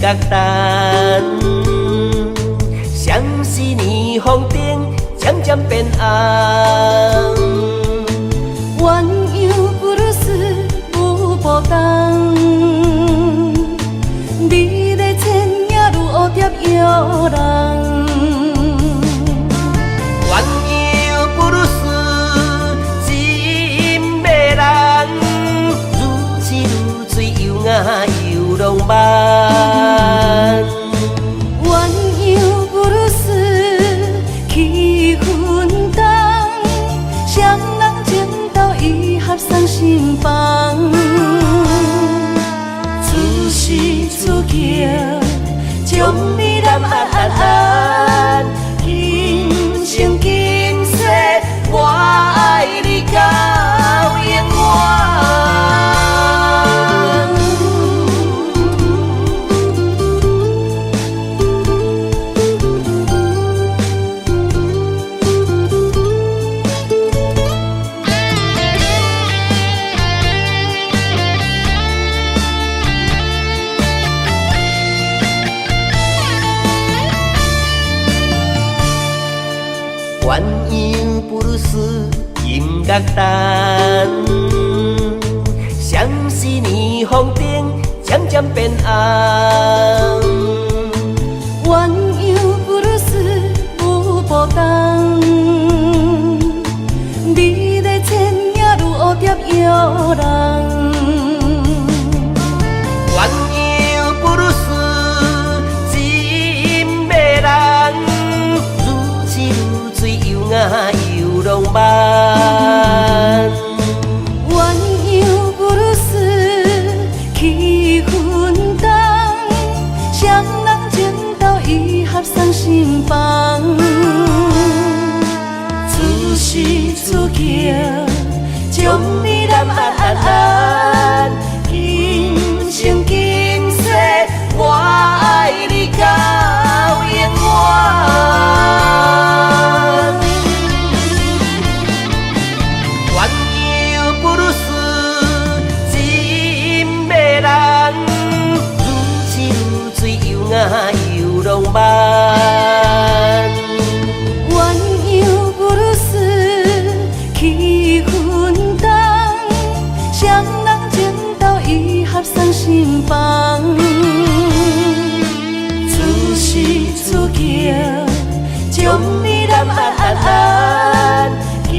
角丹，相思霓虹灯渐渐变暗。鸳鸯不如丝舞步动，美丽倩影如蝴蝶摇人。鸳鸯不如丝真迷人，愈痴愈醉又啊又浪漫。鸳鸯不如丝气氛重，双人情投意合送心房。此时此刻，将你揽安安安，今生今世我愛你到永遠。鸳鸯不如丝音乐单，相思霓虹灯渐渐变暗。鸳鸯不如丝舞步动，美丽倩影如蝴蝶摇人。鸳鸯不如丝真迷人，愈痴愈醉又啊又浪漫。鸳鸯不如丝气氛重，双人情投意合送心房。此时此刻，将你揽安安安，今生今世我愛你到永遠。鸳鸯不如絲真迷人，愈痴愈醉又啊又浪漫。鸳鸯不如絲氣氛重，雙人情投意合送心房。此時此刻，將你攬安安安，今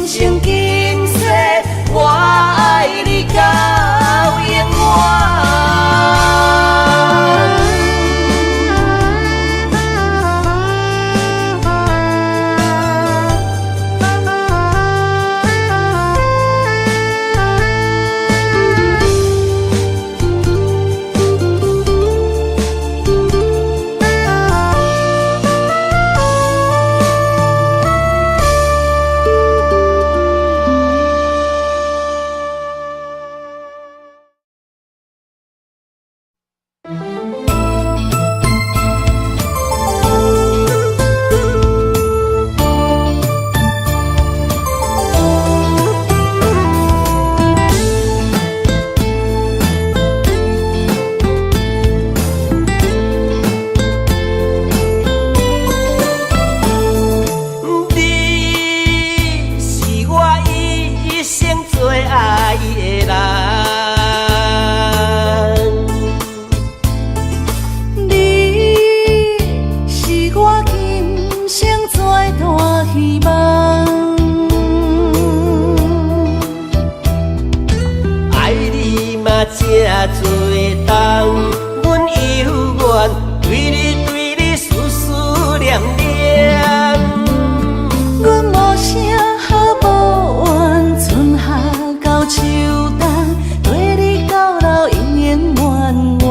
生今世我愛你到永遠。你是我一生最愛的人，你是我今生最大希望。愛你嘛這多冬，阮猶原對你對你思思念念。阮無啥好抱怨，春夏到秋冬，綴你到老永永遠遠。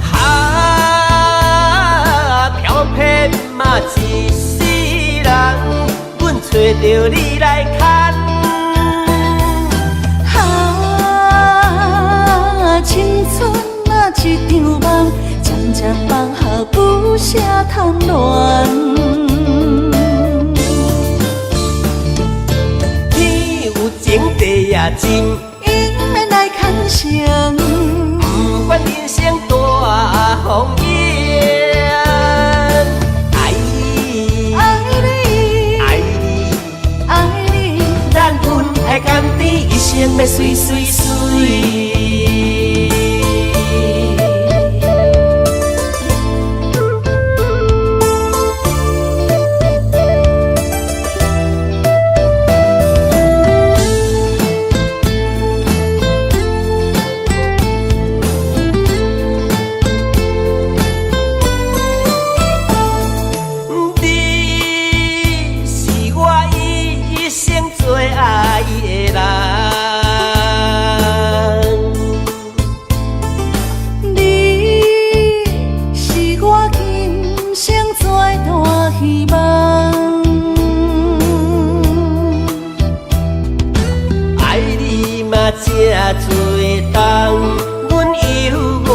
哈，飘飘嘛一世人，阮揣著你來牽。哈，青春啊一場夢，漸漸放下不捨貪戀。天有情地也深，永的成。不管人生大風雨，愛你，愛你，愛你，愛你，咱恩愛甘甜，一生欲媠媠媠。你是我一生最愛的人，你是我今生最大希望。愛你嘛這濟冬，阮猶原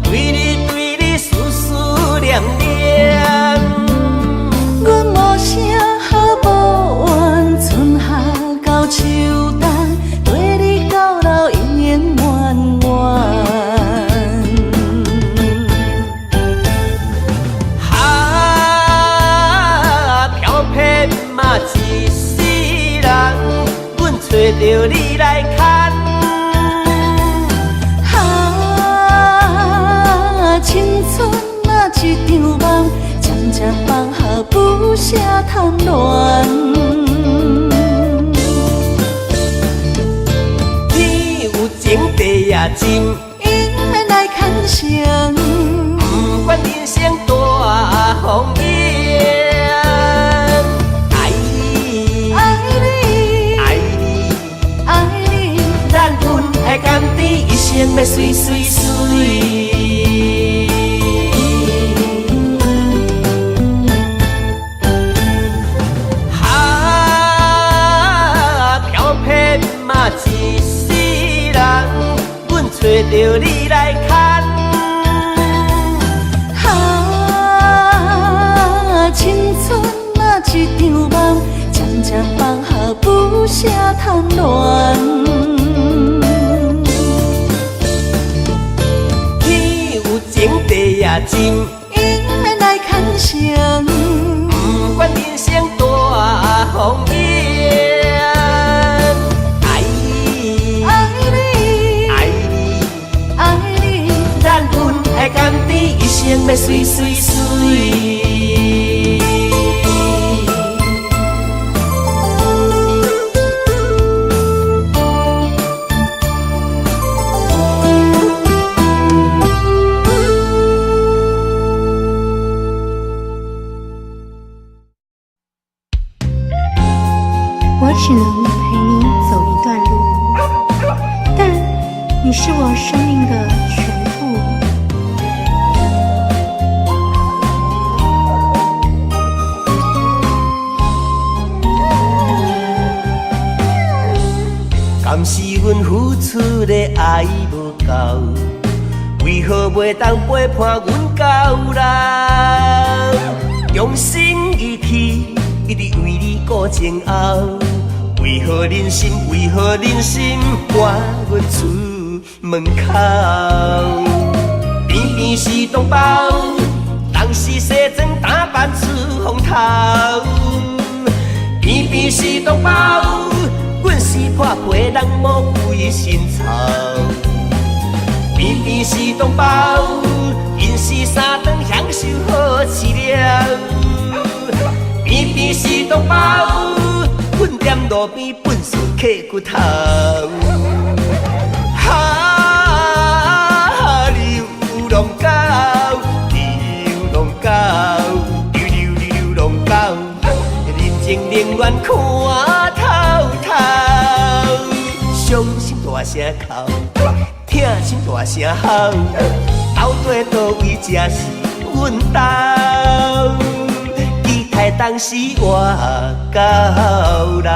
對你對你思思念念。阮無啥好報怨，春夏到秋冬，綴你到老永永遠遠。哈，飄撇嘛一世人，阮揣著你來牽。哈，青春啊一場夢，漸漸放下不捨貪戀。天有情地也深，永遠來牽成。不管人生大風雨，愛你，愛你，愛你，愛你，咱恩愛甘甜，一生欲媠媠媠。哈，飄撇嘛一世人，阮揣著你來牽。哈，青春啊一場夢，漸漸放下不捨貪戀。天有情地也深，永遠來牽成。不管人生大風雨，愛你，愛你，愛你，愛你，咱恩愛甘甜，一生欲媠媠媠。我只能陪你走一段路，但你是我生命的全部。敢是阮付出的愛無夠，為何袂當陪伴阮到老？用心義氣，一直為你顧前後，為何忍心？為何忍心趕阮出門口？偏偏是同胞，人是西裝打扮出風頭，偏偏是同胞，阮是破皮人無規身臭。偏偏是同胞，𪜶是三頓享受好飼料。偏偏是同胞，阮踮路邊糞埽揢骨頭。哈，流浪狗，流浪狗，流流流流浪狗，人情冷暖看透透，傷心大聲哭，疼心大聲吼，到底佗位才是阮兜？期待當時活到老。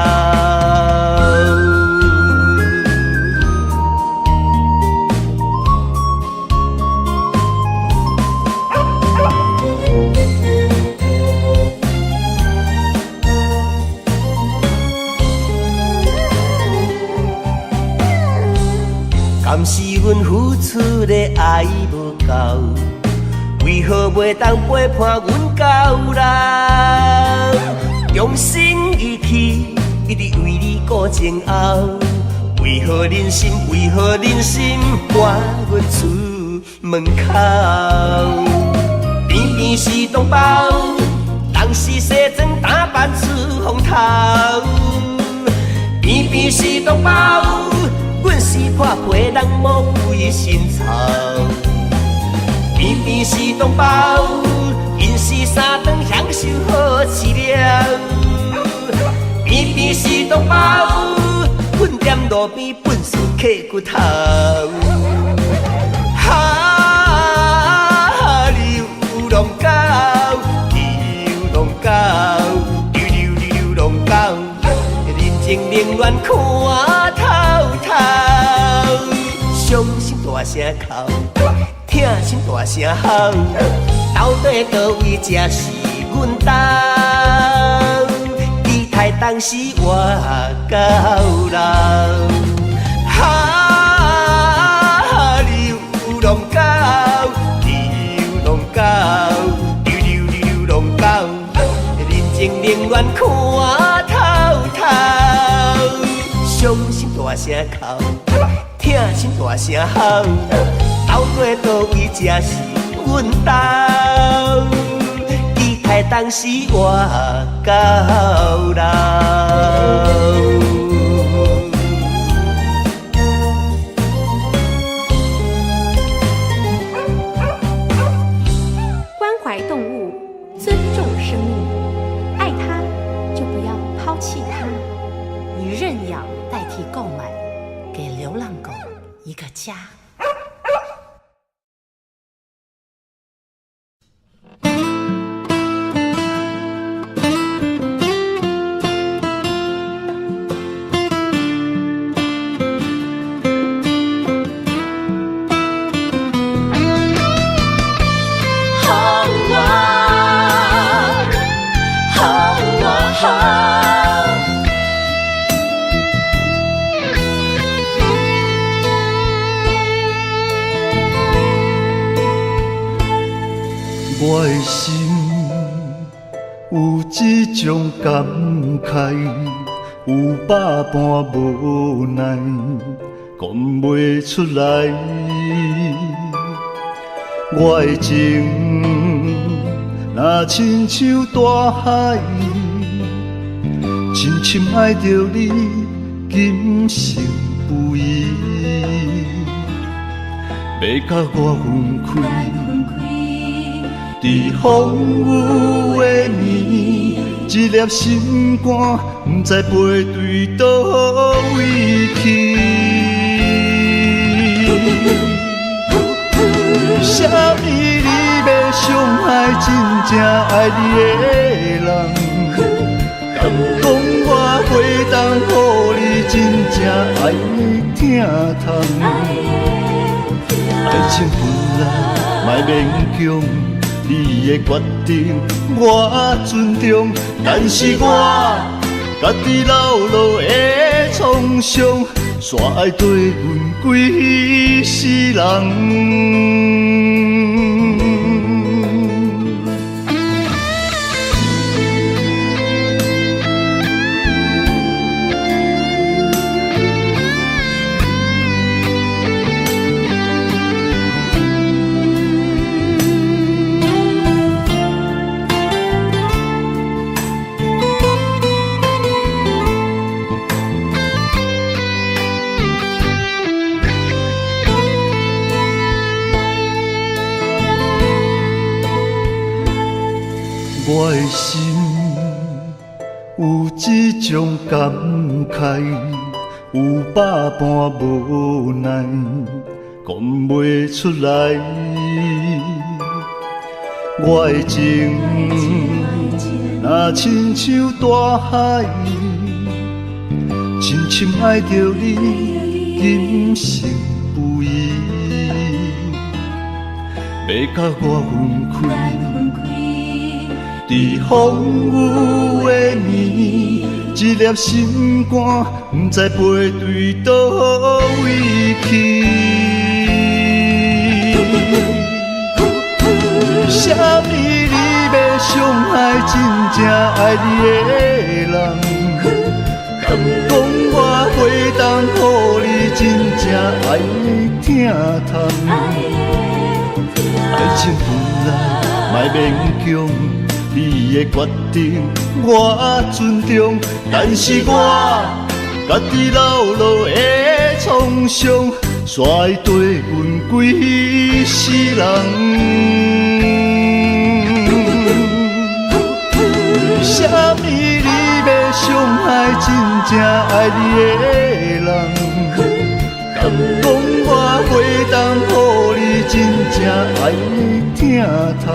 敢是狗，為何袂當陪伴阮到老？終身義氣，一直為你顧前後。為何忍心？為何忍心趕阮出門口？偏偏是同胞，當時西裝打扮出風頭。偏偏是同胞，阮是破皮人，無規身臭。偏偏是同胞，𪜶是三頓享受好飼料。偏偏是同胞，阮踮路邊糞埽揢骨頭。哈，流浪狗，流浪狗，流流流浪狗，人情冷暖看透透，傷心大聲哭，疼心大聲吼，到底佗位才是阮兜？期待當時活到老。哈，流浪狗，流浪狗，流流流浪狗，人情冷暖看透透，傷心大聲哭，疼心大聲吼，到底佗位才是阮兜？期待當時活到老。關懷動物，尊重生命，愛它就不要拋棄它。以認養代替購買，給流浪狗一個家。我的心有這種感慨，有百般無奈，講袂出來。我的情若親像大海，深深愛著你，今生不移，欲佮我分開。佇風雨的暝，一粒心肝，不知飛對佗位去。為啥物你欲傷害真正愛你的人？敢講我袂當予你真正愛的疼痛？愛情本來莫勉強。你的決定我尊重，但是我家己流落的創傷，煞愛綴阮規世人。我的心有這種感慨，有百般無奈，講袂出來。我的情若親像大海，深深愛著你，今生不移，欲佮我分開。佇風雨的暝，一粒心肝，不知飛對佗位去。真正愛你的人？敢講我袂當予你真正愛的疼痛？愛情本來莫勉強，你的決定我尊重，但是我家己流落的創傷，煞會綴阮規世人。為啥物你欲傷害真正愛你的人？敢講我袂當予你真正愛的疼痛？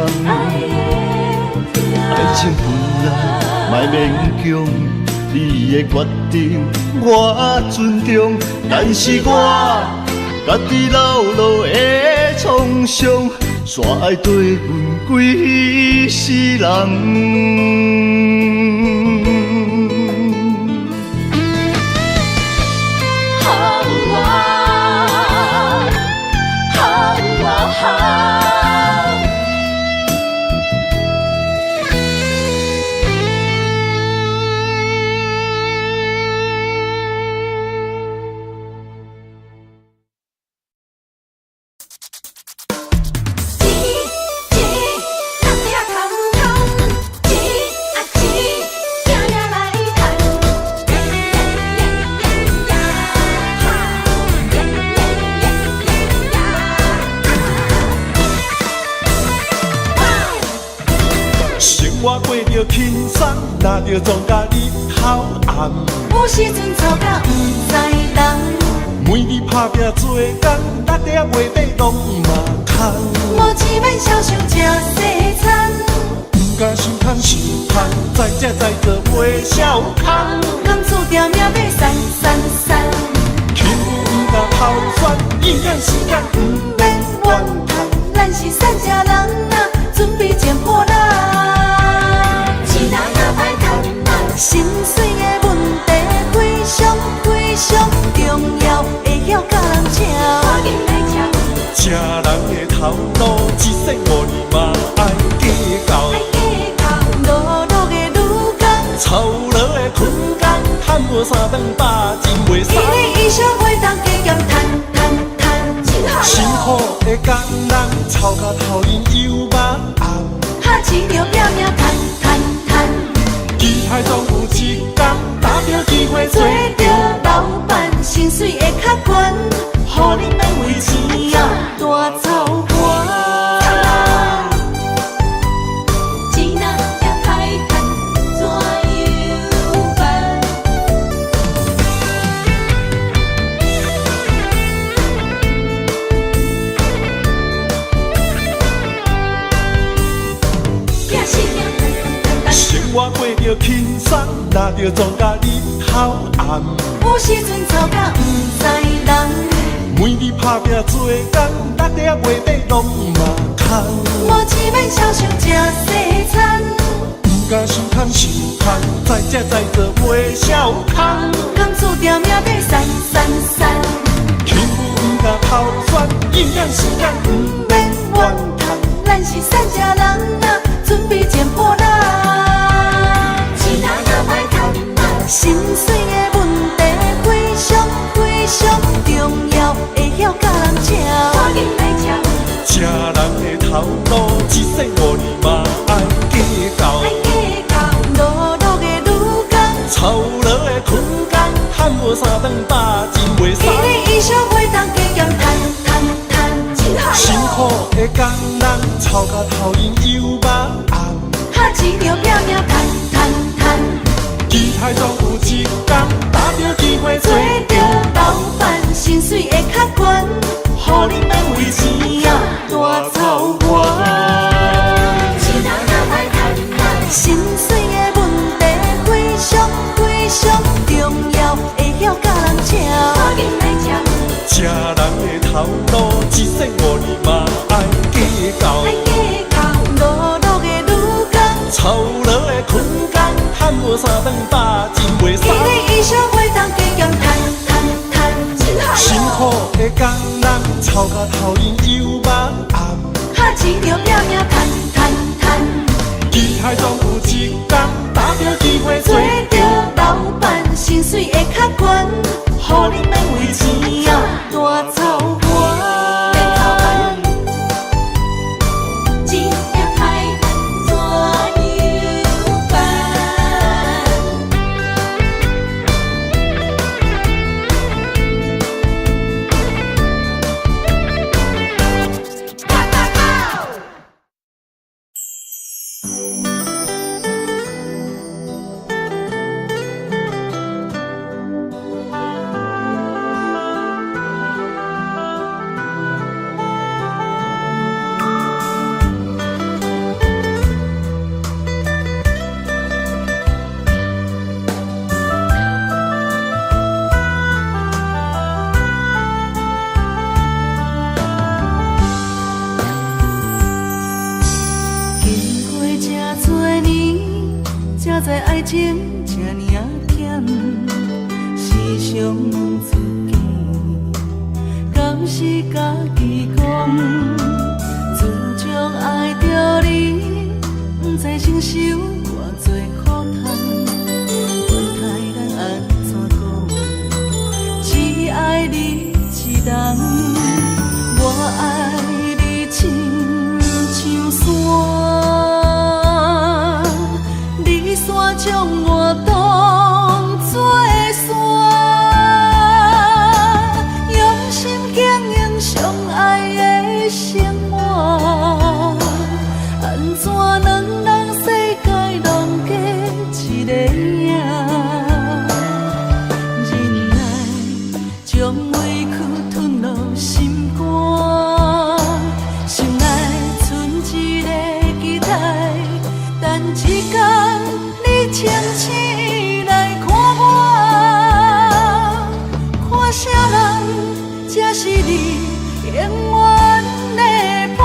愛情本來莫勉強，你的決定我尊重，但是我家己流落的創傷，煞愛綴阮規世人。生活過著輕鬆，若著撞甲日頭暗。有時陣吵甲毋知人，每日拍拼做工，六點月底攏嘛空。無錢免痟想食西餐，毋敢想空想空，在食在做袂痟空。工厝定命欲散散散，起舞毋敢头酸，营养时間毋免怨叹。咱是散食人啊，準備剪破爛。心碎的問題非常非常重要，會曉佮人搶。食人的頭路，一世五年嘛愛計較。落落的女工，操勞的困工，趁無三頓飽，真袂伊使。的衣裳袂當加減趁趁趁。辛苦的工人，臭甲頭面油肉紅。哈市場拼命趁趁趁。期待總有一天，搭著機會做著老闆，薪水會較懸，予你免為錢啊大草原。錢若也歹趁，怎樣辦？生活過著輕鬆，若著撞甲日頭暗。有時陣吵甲毋知人，每日拍拼做工，六點月底攏嘛空。無錢免痟想食西餐，毋敢想空想空，在食在做袂痟空。工厝定命欲散散散，起舞毋敢頭酸，營養時間毋免怨嘆。咱是散食人啊，準備剪破爛。心碎的問題非常非常重要，會曉佮人搶。食人的頭路，一世五年嘛愛計較。落落的女工，操勞的困工，趁無三頓飽，真袂使。伊的衣裳袂當加減趁趁趁。辛苦的工人，臭甲頭面油肉紅。哈市場拼命趁趁趁。期待總有一天，搭著機會做著老闆，薪水會較懸，予你免為錢啊大草原。心碎的問題非常非常重要，會曉佮人搶。食人的頭路，一世五年嘛愛計較。落落的女工，操勞的困工，趁無三頓飽，真袂使。伊的衣裳袂當加減趁趁趁。辛苦的工人，臭甲頭面油肉紅。哈市場拼命趁趁趁。期待總有一天，才知愛情這爾仔甜。時常問自己，敢是家己講？自從愛著你，毋知承受偌濟苦痛。管他人按怎講，只愛你一人。我愛你親像山，你煞將我當作山，用心經營相愛的生活，按怎兩人世界攏加一个影？忍耐將委屈吞落心肝，心內賰一个期待，等一天你清醒來看我，看啥人才是你永遠的伴。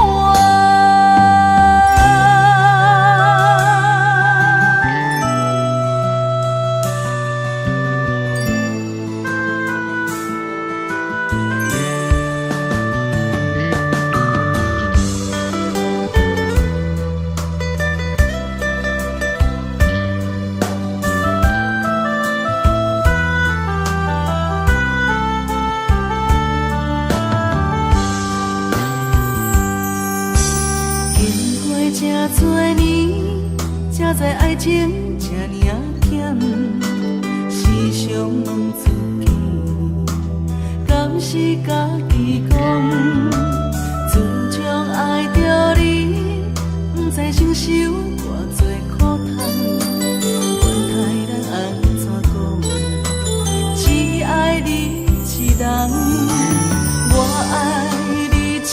經過這多年，才知愛情這爾仔甜。時常問自己，敢是家己講？自從愛著你，毋知承受偌濟苦痛。管他人按怎講，只愛你一人。我愛你親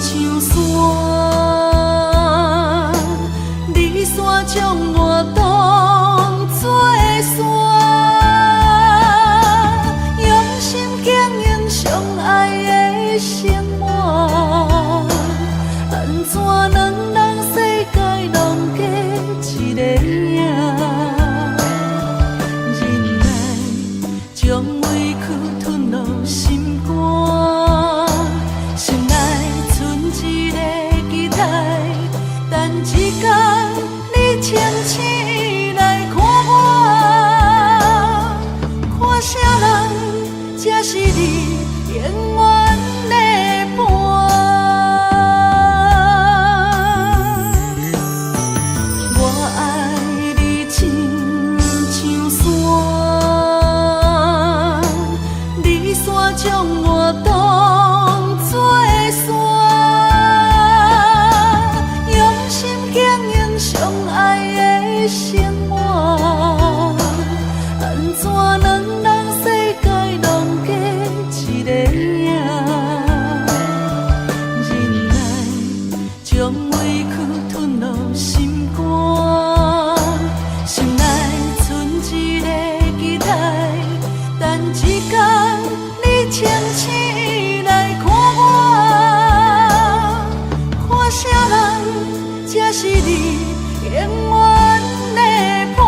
像山，你煞將我當作山，用心經營相愛的生活，按怎兩人世界攏加一個影？忍耐將委屈吞落心肝，心內賰一個期待，等一天你清醒來看我，看啥人才是你永遠的伴。我愛你親像山，你煞將我當作山，用心經營相愛的生活，按怎兩人世界攏加一個影？忍耐將委屈吞落心肝，心內賰一個期待，等一天你清醒來看我，看啥人才是你永遠的伴。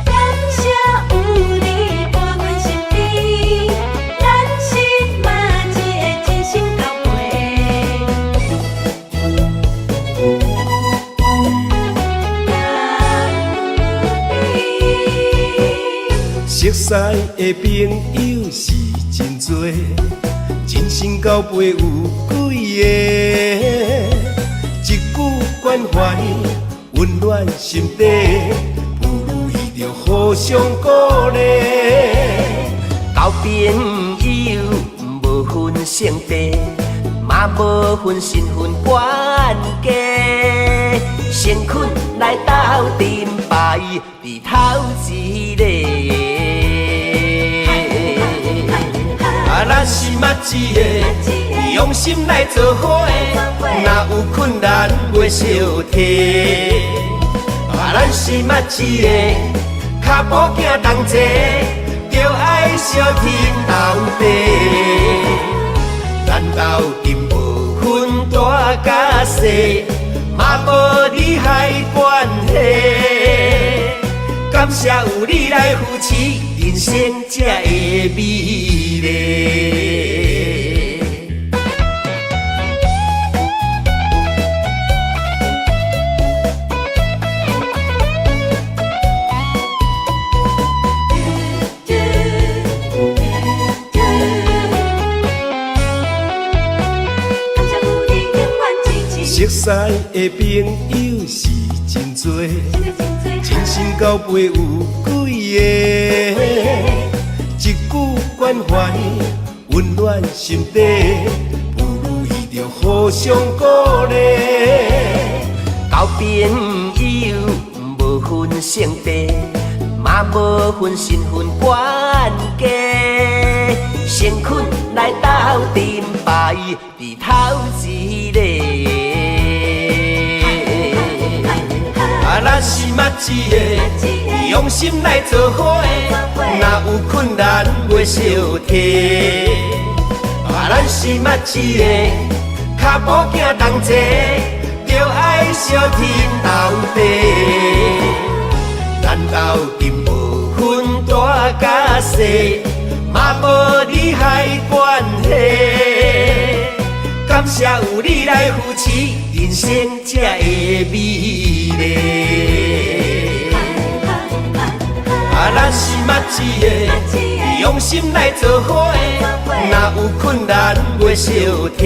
感謝有你伴阮身邊，咱是馬一個真心交陪。熟似的朋友是真濟，真心交陪有幾个？一句關懷溫暖心底，不如意著互相鼓勵。交朋友無分性別，嘛無分身份關係，誠懇來鬥陣排佇頭一个。啊，咱是捌一个，用心來做伙，若有困難袂相提。啊，咱是捌一個，跤步行同齊，著愛相挺到底。咱鬥陣無分大佮細，嘛無利害關係。感謝有你來扶持，人生才會美麗。熟似的朋友是真濟，真心交陪有幾個？一句關懷，溫暖心底，不如意就互相鼓勵。交朋友無分性別，嘛無分身份關係，誠懇來鬥陣排佇頭一个。啊，咱是捌一个，用心來做伙，若有困難袂相提。啊，咱是捌一個，跤步行同齊，著愛相挺到底。咱鬥陣無分大佮細，嘛無利害關係。感謝有你來扶持，人生才會美麗。啊，咱是捌一個，用心來做伙，若有困難袂相提。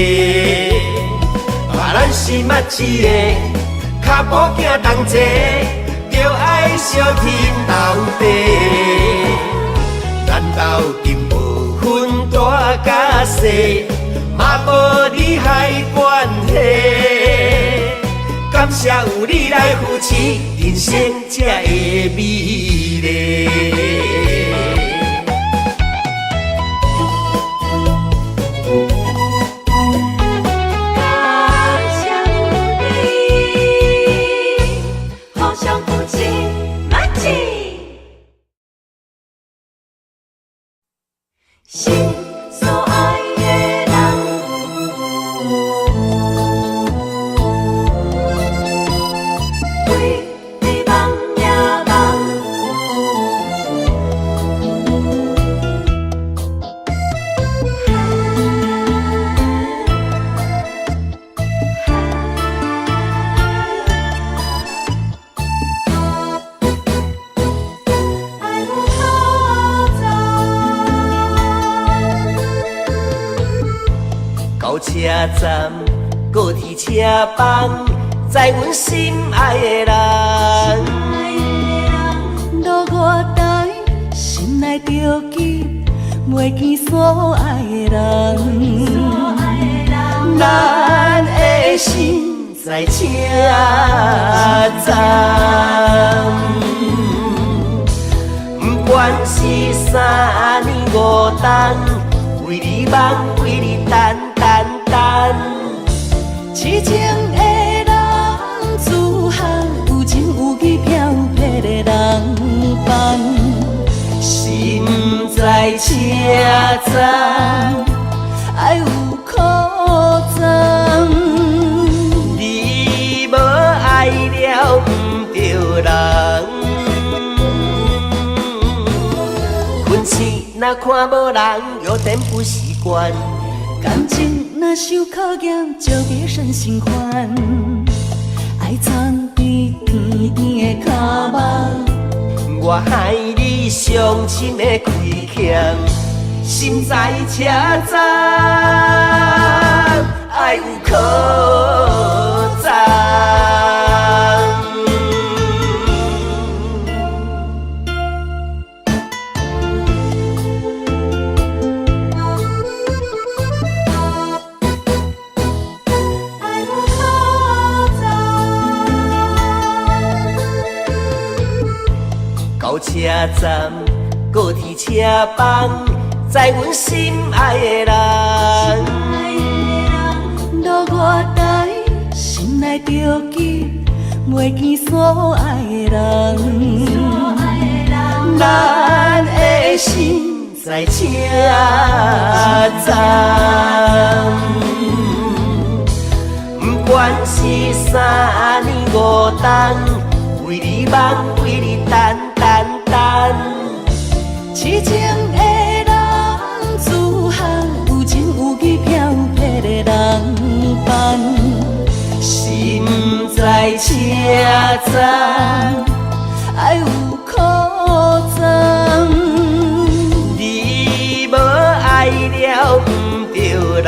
啊，咱是捌一個，跤步行同齊，著愛相挺到底。咱鬥陣無分大佮細，嘛無利害關係。感謝有你來扶持，人生才會美麗。感謝有你，互相扶持，默契。心所愛的人，為你夢也夢。愛有可讚。到車站，高鐵車房，載阮心愛的人。落月台，心內著急，袂見所愛的人。咱的心在車站，不管是三年五冬，為你望，為你等等等。痴情的男子漢，有情有義飄泊的人放。心在車站，愛有可讚。你無愛了毋著人。困醒若看無人，有點不習慣。感情若受考驗，就別生新歡。愛藏佇甜甜的跤夢，我害你傷心的虧欠，心在車站，愛有可讚。愛有可讚。到車站，高鐵車房，載知阮心愛的人。落月台，心內著急，袂見所愛的人。咱的心在車站，不管是三年五冬，為你望，為你等等等。痴情的男子漢，有情有義飄泊的人範。心在車站，愛有可藏。你無愛了毋著人。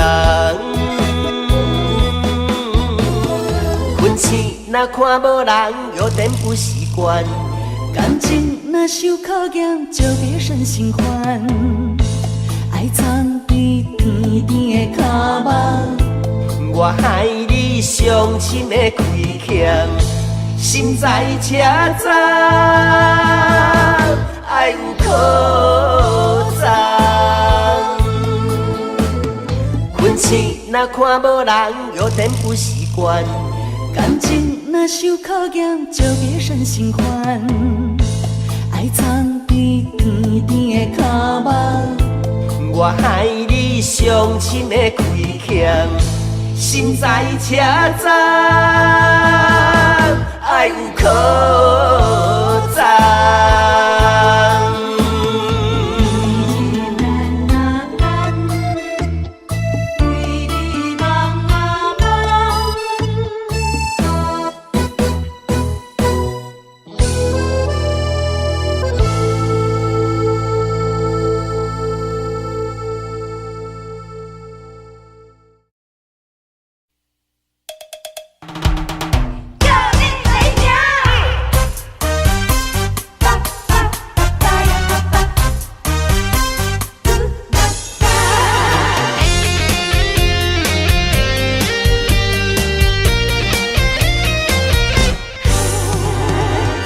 困醒若看無人，有點不習慣。感情若受考驗，就別生新歡。愛藏佇甜甜的跤夢，我害你傷心的虧欠，心在車站，愛有可藏。困醒若看無人，有點不習慣。感情若受考驗，就別生新歡。愛藏佇甜甜的跤夢，我害你傷心的虧欠，心在車站，愛有可藏。為你望啊望。叫你来听。叭叭叭叭呀叭叭，嘟啦啦。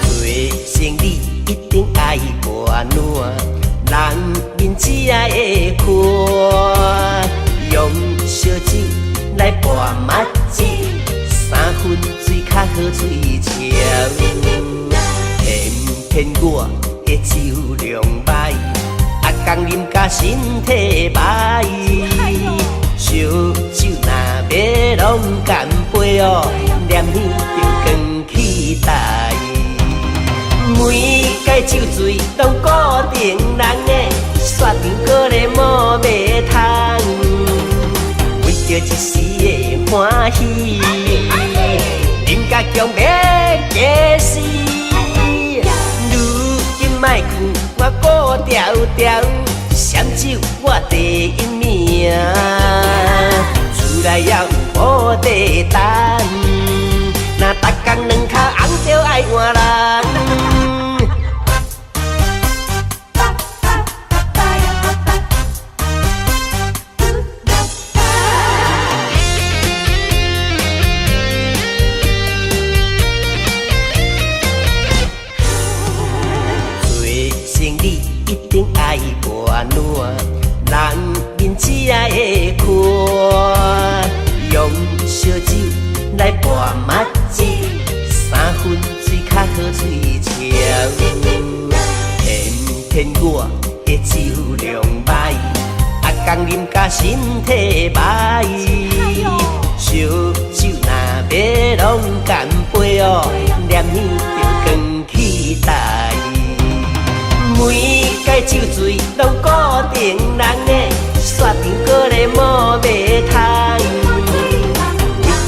做生意一定愛跋烂，人面才會看。用燒酒來跋目子，三分水較好喙潮。偏偏我的酒量歹，逐工啉甲身體歹。燒酒若欲攏乾杯哦，念耳就光起台。每届酒醉攏固定人的，煞場閣咧摸袂通。為著一時的歡喜，啉甲強欲假死。如今莫看我顧條條，閃酒我第一名。厝內也有無地等，若逐工兩跤紅就愛換人。叭叭叭叭呀叭叭，嘟啦啦。做生意一定愛跋爛，人面才會看。用燒酒來跋目子，三分水較好喙潮。偏偏我的酒量歹，逐工啉甲身體歹。燒酒若欲攏乾杯哦，念耳就光起台。每屆酒醉攏固定人的，煞場閣咧摸袂通。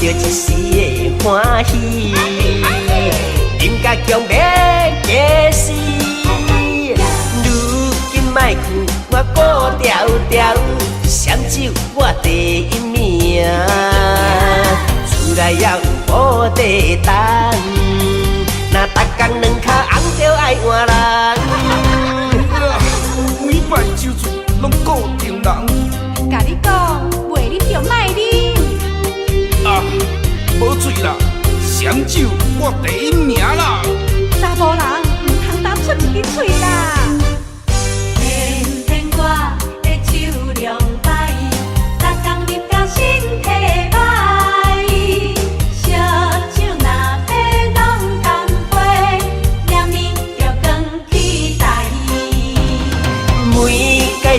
為著一時的歡喜，啉甲強欲假死。如今莫看我顧條條，閃酒我第一名。厝內也有無地等，若逐工兩跤紅就愛換人。每擺酒醉攏固定人。共你講，袂啉就莫啉。啊，無醉啦，閃酒我第一名啦。查埔人毋通焦出一支喙啦。偏偏我的酒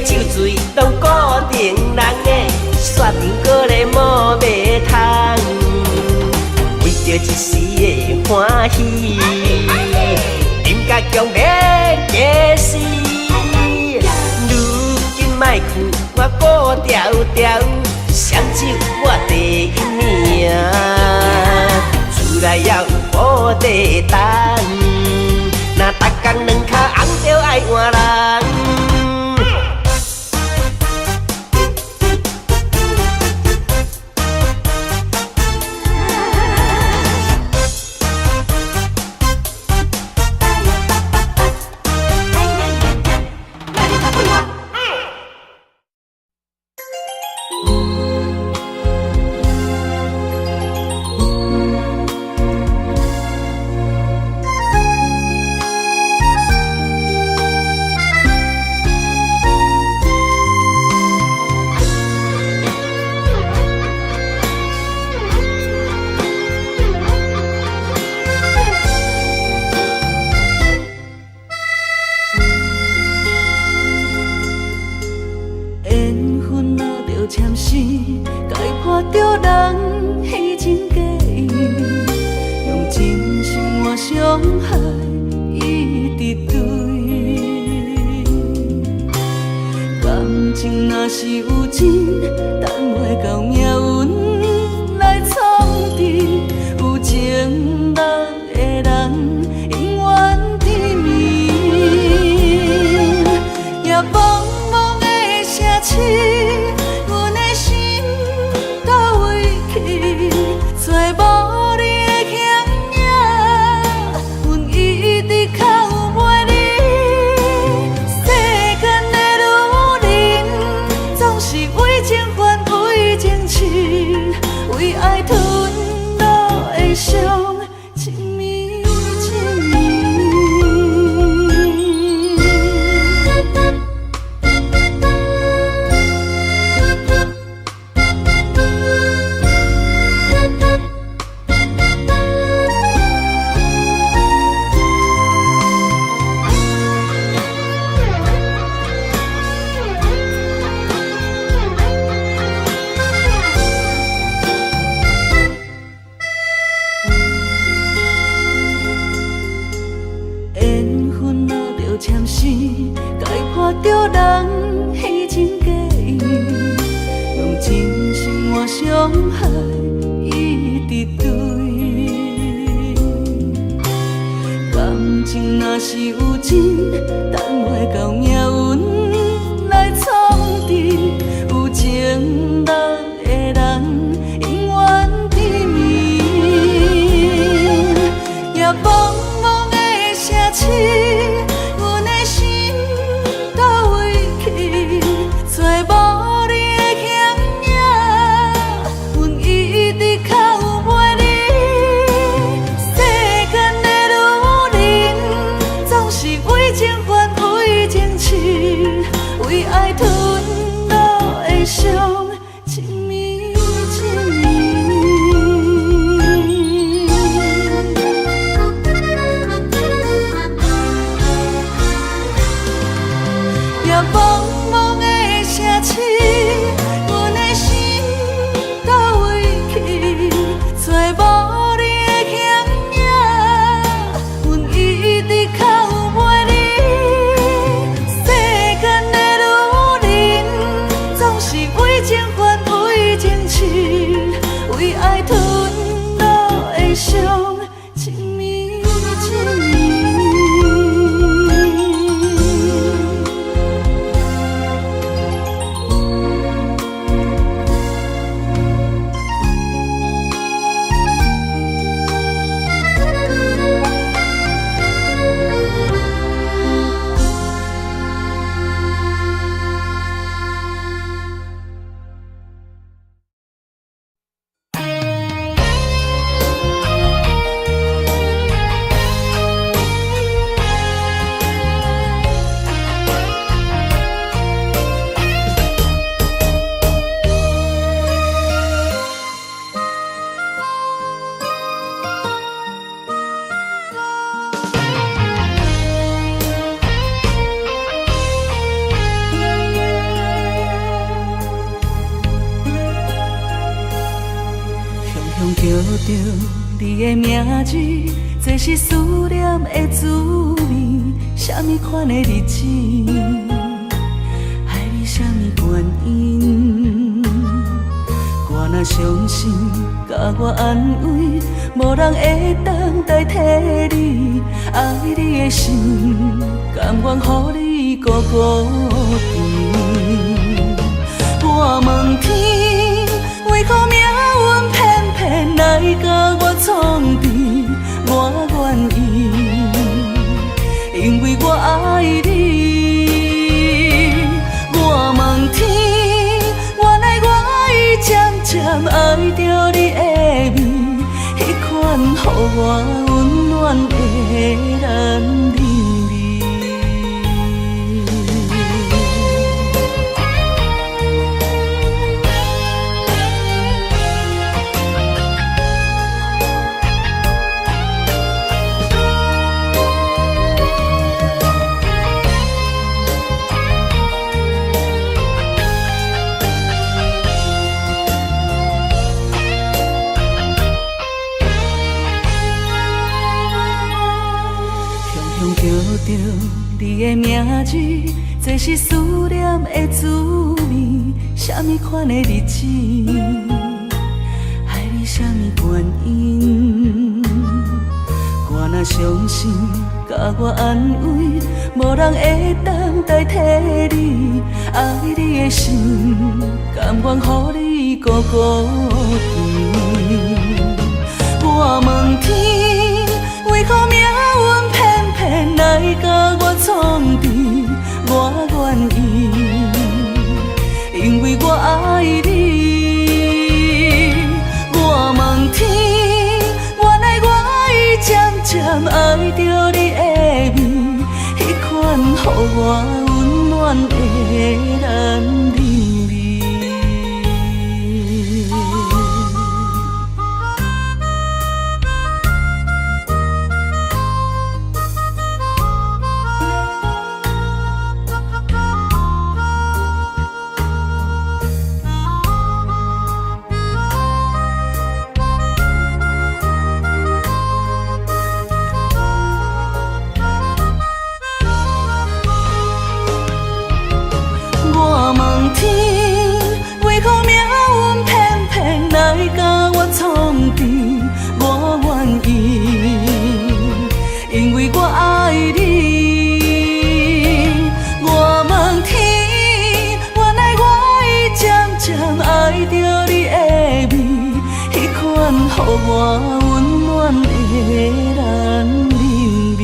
酒醉攏固定人的，煞場閣咧摸袂通。為著一時的歡喜，啉甲強欲假死。如今莫去，我顧牢牢，雙酒我第一名。厝內猶有布袋等，若逐工兩跤紅著愛換人。緣分若著簽死，解破著人彼情假意，用真心換傷害，一直對。感情若是有真，等袂到命運來創治，有情人的人永遠甜蜜。夜茫茫的城市，阮的心佗位去？找無你的形影，阮一直哭袂離。世間的女人，總是為情還為情痴，為愛吞落的傷，一暝一暝。緣分若著簽死，解破著人彼情假意，用真心換傷害，一直對。感情若是有真，等袂到命運來創治，有情人的人永遠甜蜜。夜茫茫的城市，阮的心佗位去？找無你的形影，阮一直哭袂離。世間的女人，總是為情還為情著你的名字，這是思念的滋味。啥物款的日子，愛你啥物原因？我若傷心，共我安慰，無人會當代替你。愛你的心，甘願予你孤孤甜。我問天，為何命運偏偏來共我創治？我願意，因為我愛你。我問天，原來我已漸漸愛著你的味，彼款予我溫暖的男人味。雄雄叫著你的名字，這是思念的滋味。啥物款的日子，愛你啥物原因？我若傷心，共我安慰，無人會當代替你。愛你的心，甘願予你孤孤甜。我問天，為何命運偏偏來共我創治？我願意，因為我愛你。我問天，原來我已漸漸愛著你的味，彼款予我溫暖的男人味。我問天，為何命運偏偏來共我創治？我願意，因為我愛你。我問天，原來我已漸漸愛著你的味，彼款予我溫暖的男人味。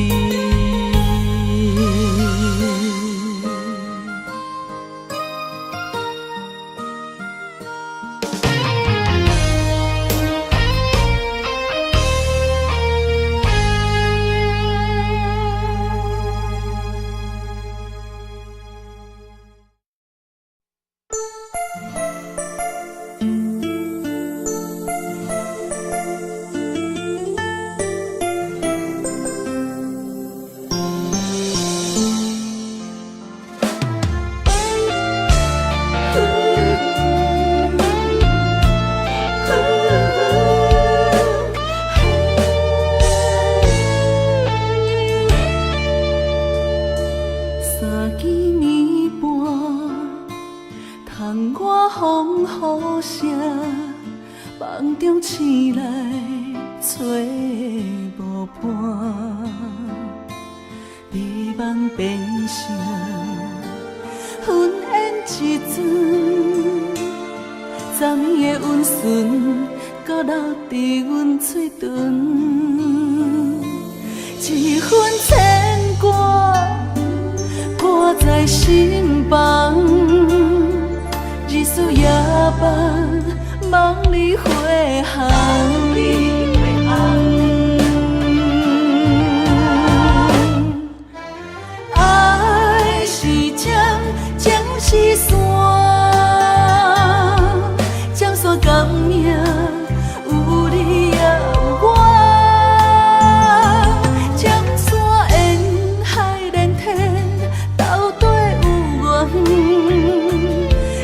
三更暝半，窗外風雨聲，夢中醒來揣無伴，美夢變成雲煙一陣，昨暝的溫存閣留佇阮喙唇，一份牽掛。掛在心房，日思夜盼，夢裡回航。愛是針，情是線，針線感應，有你也有我。針線緣海連天，到底有緣。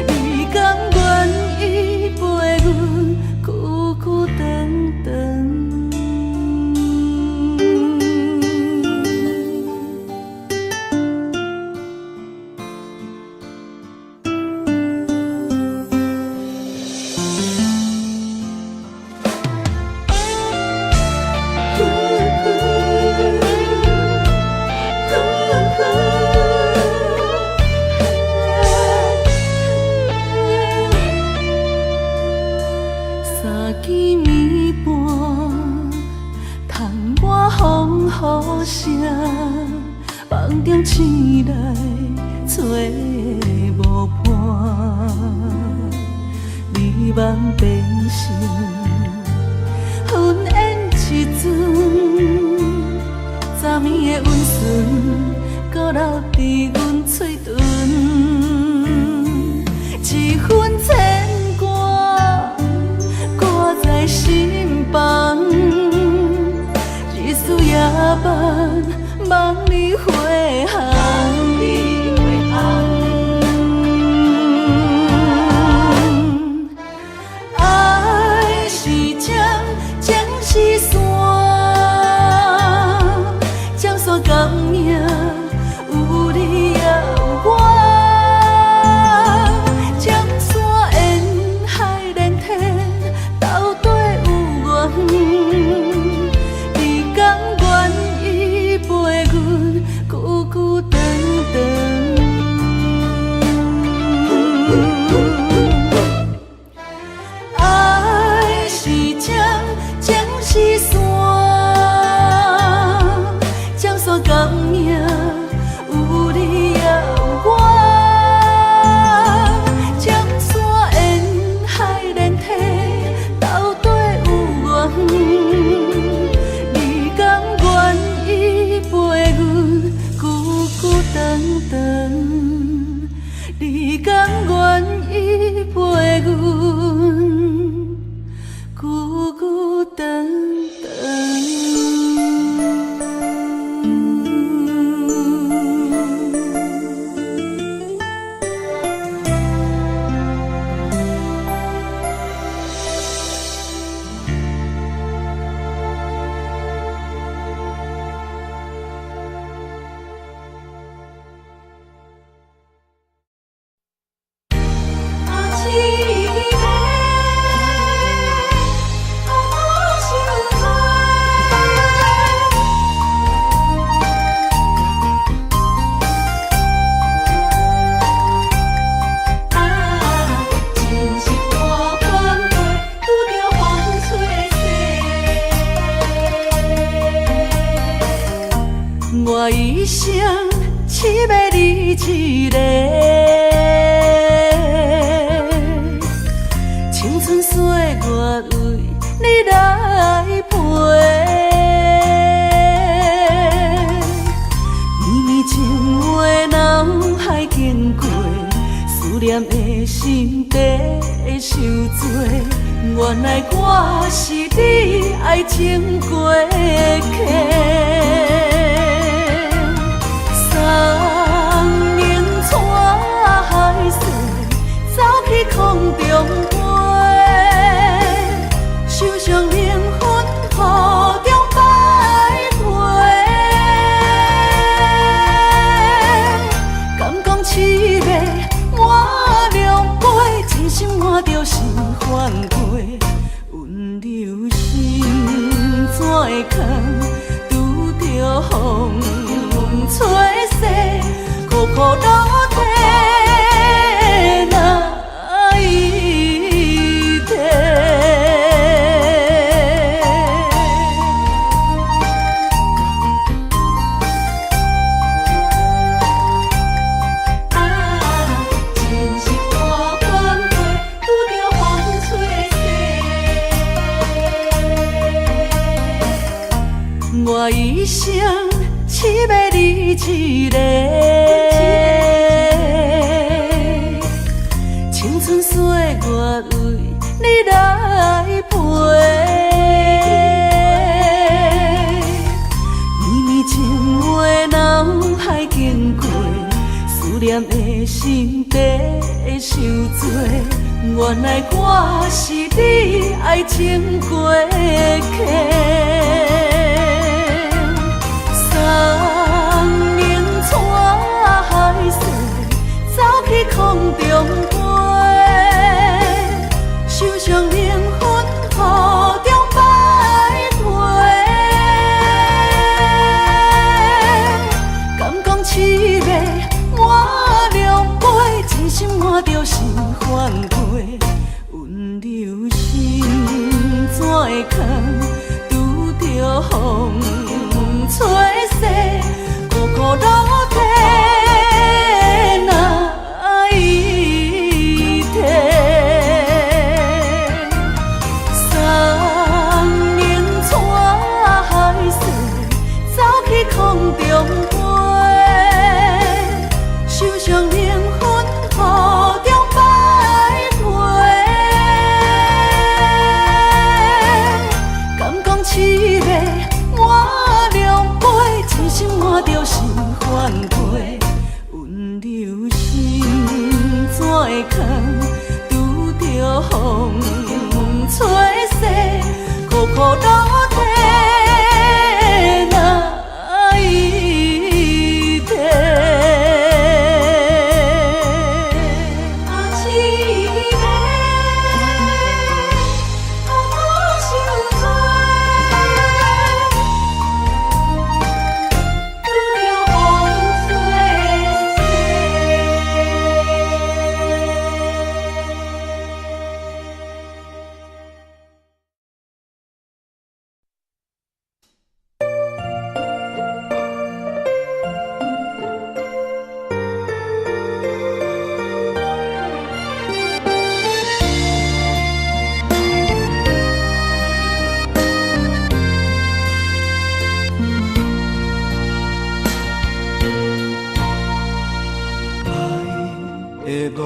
你甘願意陪阮久久長長。變成雲煙一陣，昨暝的溫存，閣留佇阮喙唇，一份牽掛，掛在心房，日思夜盼，望你回航。愛是針，情是線，針線感應，有你也有我。針線沿海連天，到底有緣。你甘願意陪阮久久長長？愛是針，情是線，針線感應，有你也有我。針線沿海連天，到底有緣。你甘願意陪阮久久長長？你甘願意陪阮久久長長？阿七个，阿母受罪。啊，真是大反背，拄著风吹势。我一生痴迷你一个，青春歲月為你來陪，綿綿情話腦海經過，思念的心地受罪，原來我是你愛情過客。送命帶海誓，走去空中飛，受傷靈魂雨中徘徊。敢講痴迷滿量杯，真心換著心番過，溫柔心怎會空？拄著風吹勢，苦苦落地難以提。啊，真是大反背，拄著風吹勢。我一生痴迷你一個，青春歲月為你來陪，綿綿情話腦海經過，思念的心地受罪，原來我是你愛情過客。送命帶海誓，走去空中飛，受傷靈魂雨中徘徊。敢講痴迷滿量杯，真心換著心番過，溫柔心怎會空？拄著風將靈魂雨中徘徊。敢講痴迷滿量杯，真心換著心番雞。溫柔心怎會囥？拄著風吹逝，苦苦落地哪伊提。啊，痴迷，苦苦受罪，拄著風吹逝。愛的戀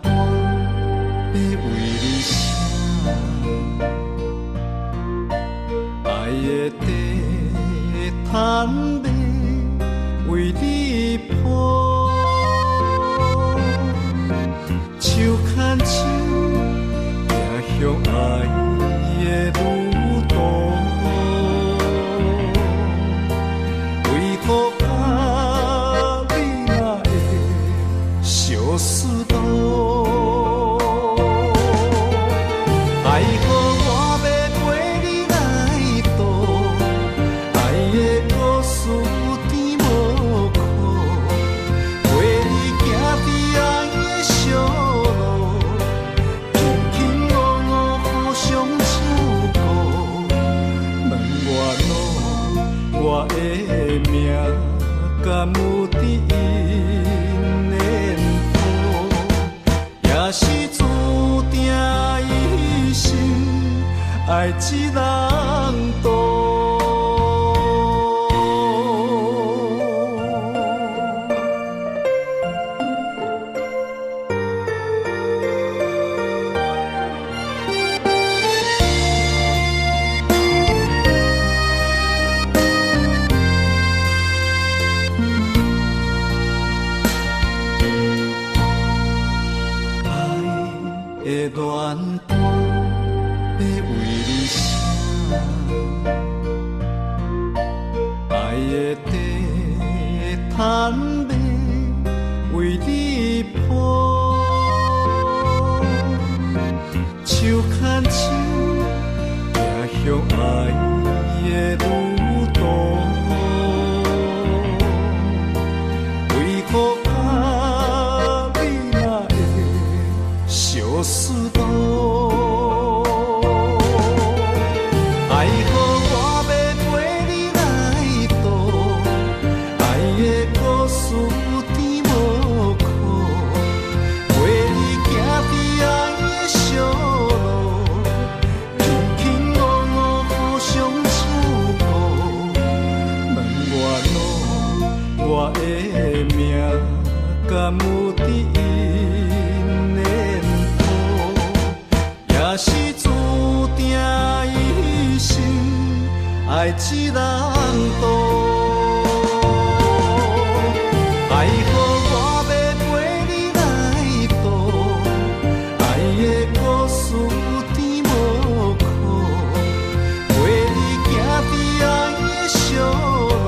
歌欲為你寫，愛的地毯欲為你鋪，手牽手行向愛的旅途，為何佮你若會相思倒？愛予我欲陪你來渡，愛的故事甜無苦，陪你行佇愛的小路，卿卿我我互相照顧。問我路，我的命敢有佇𪜶的譜？也是注定一生愛一人渡。愛的戀歌欲為你寫，愛的地毯欲為你鋪，手牽手行向愛的旅途，為何佮你若會相思倒？愛予我欲陪你來渡，愛的故事甜無苦，陪你行佇愛的小路，卿卿我我互相照顧。問我路，我的命敢有佇𪜶的譜？也是注定一生愛一人渡。愛予我欲陪你來渡，愛的故事甜無苦，陪你行佇愛的小路，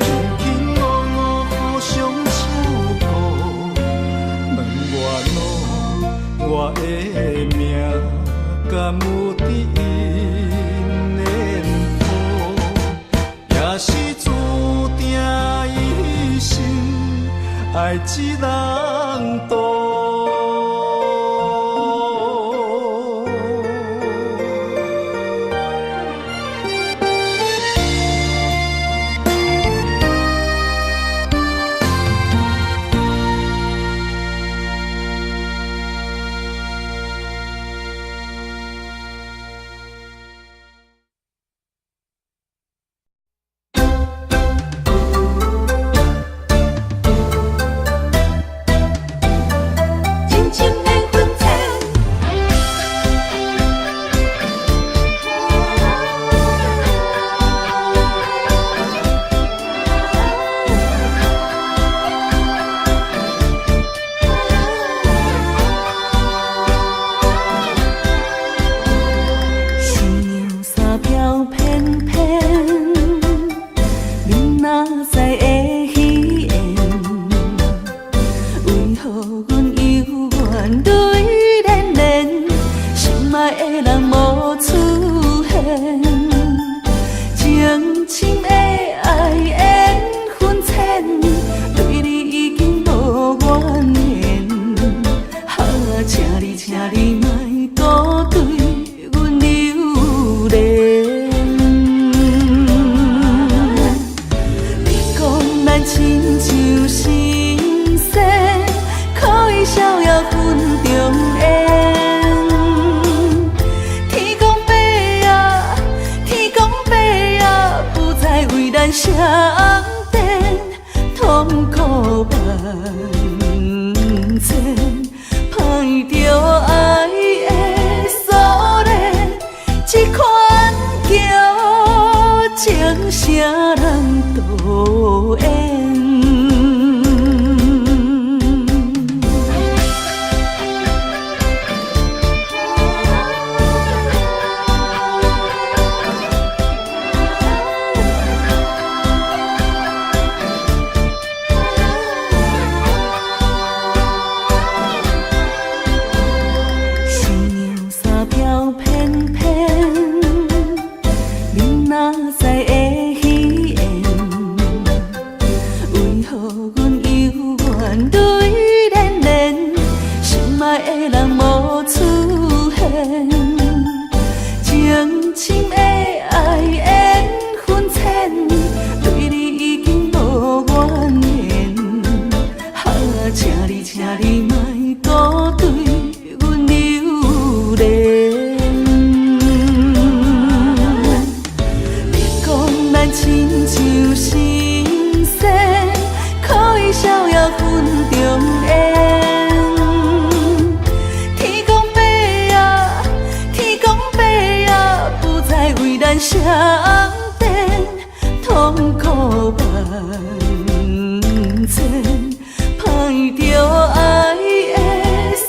卿卿我我互相照顧。問我路，我的命敢有佇𪜶的譜？也是注定一生愛一人渡。千，歹著愛的鎖鏈，這款叫情啥人導演。新娘衫飄翩翩，面若知會虚言，為何阮猶原淚涟涟？心愛的人無出現，情深的愛緣分淺，對你已經無怨言。啊，請你，請你莫閣對阮留戀。你講咱親像神仙，可以逍遙雲中緣。天公伯啊，天公伯啊，不再為咱寫紅燈，痛苦萬千，歹著愛的